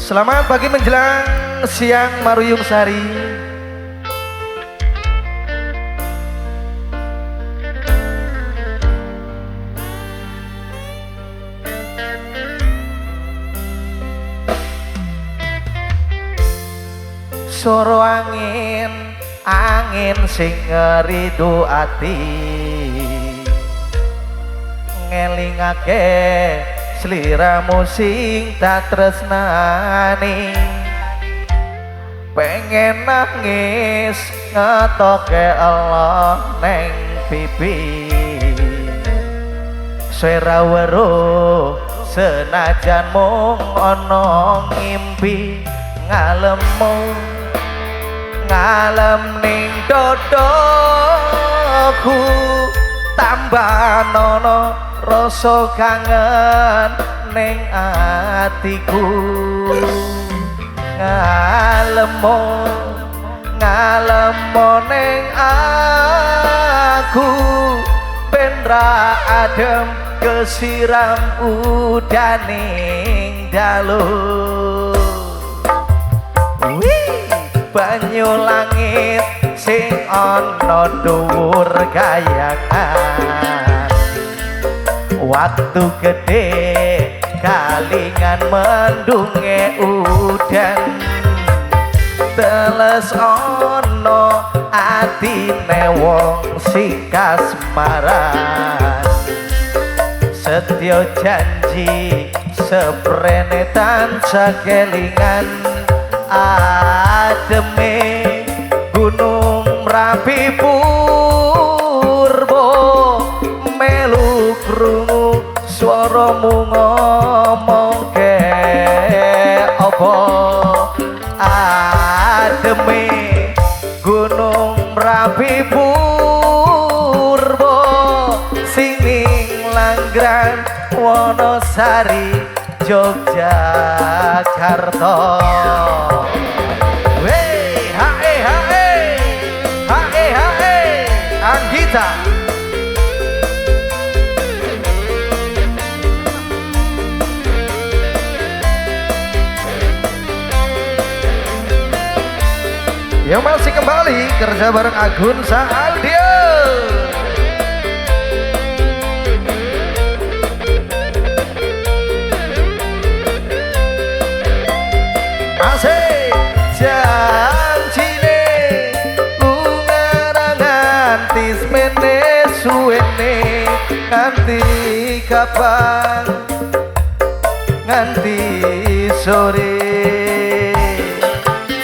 Selamat pagi menjelang siang Maruyung Sari. Soro angin, angin sing ngeridu ati, ngelingake sliramu sing tak tresnani. Pengen nangis ngetoke Allah neng pipi, suwe weruh senajan mung ana ngimpi. Ngalemu ngalem ning dodoku, tambah nono rasa kangen ning atiku. Ngalemo ngalemo ning aku, ben ra adem kesiram udaning dalu. Banyu langit sing ana dhuwur kayangan, waktu gede kalingan mendunge udan, teles ana atine wong sing kasmaran. Setya janji seprene tansah kelingan, ademe Gunung Merapi purba, melu krungu swaramu ngomongke apa. Ademe Gunung Merapi purba, sing ning Langgrang Wonosari Yogyakarta. Wey, hae hae hae hae Anggita. Yang masih kembali kerja bareng Agun Saaldio. Asik janjine lunga nganti semene suwene, nganti kapan, nganti sore.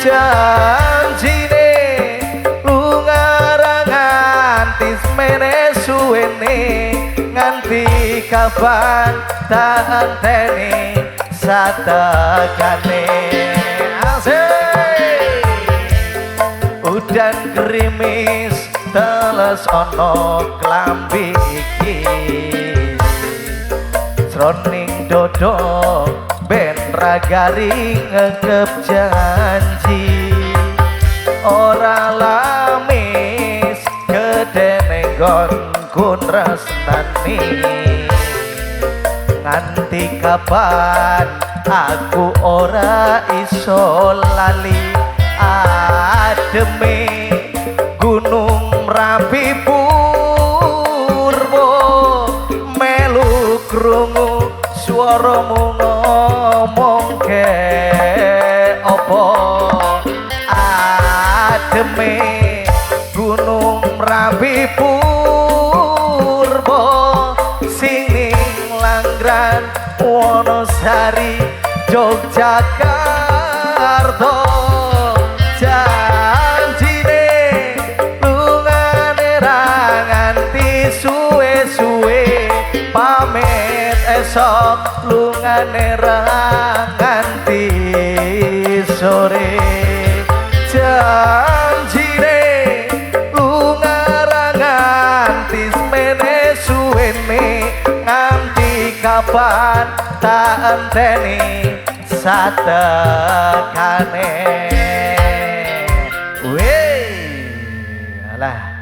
Janjine lunga nganti semene suwene, nganti kapan tak anteni satekane. Asik udan gerimis teles ana klambi iki, jroning dodo ben ra garing ngekep janji. Ora lamis gedene nggonku tresnani, nganti kapan aku ora iso lali. Ademe Gunung Merapi purba, melu krungu swaramu ngomongke apa. Ademe Gunung Merapi purba, sing ning Langgrang Wonosari Yogyakarta. Janjine lungane ra nganti suwe-suwe, pamit esok lungane ra nganti sore. Janjine lunga ra nganti semene suwene, nganti kapan tak enteni satekane.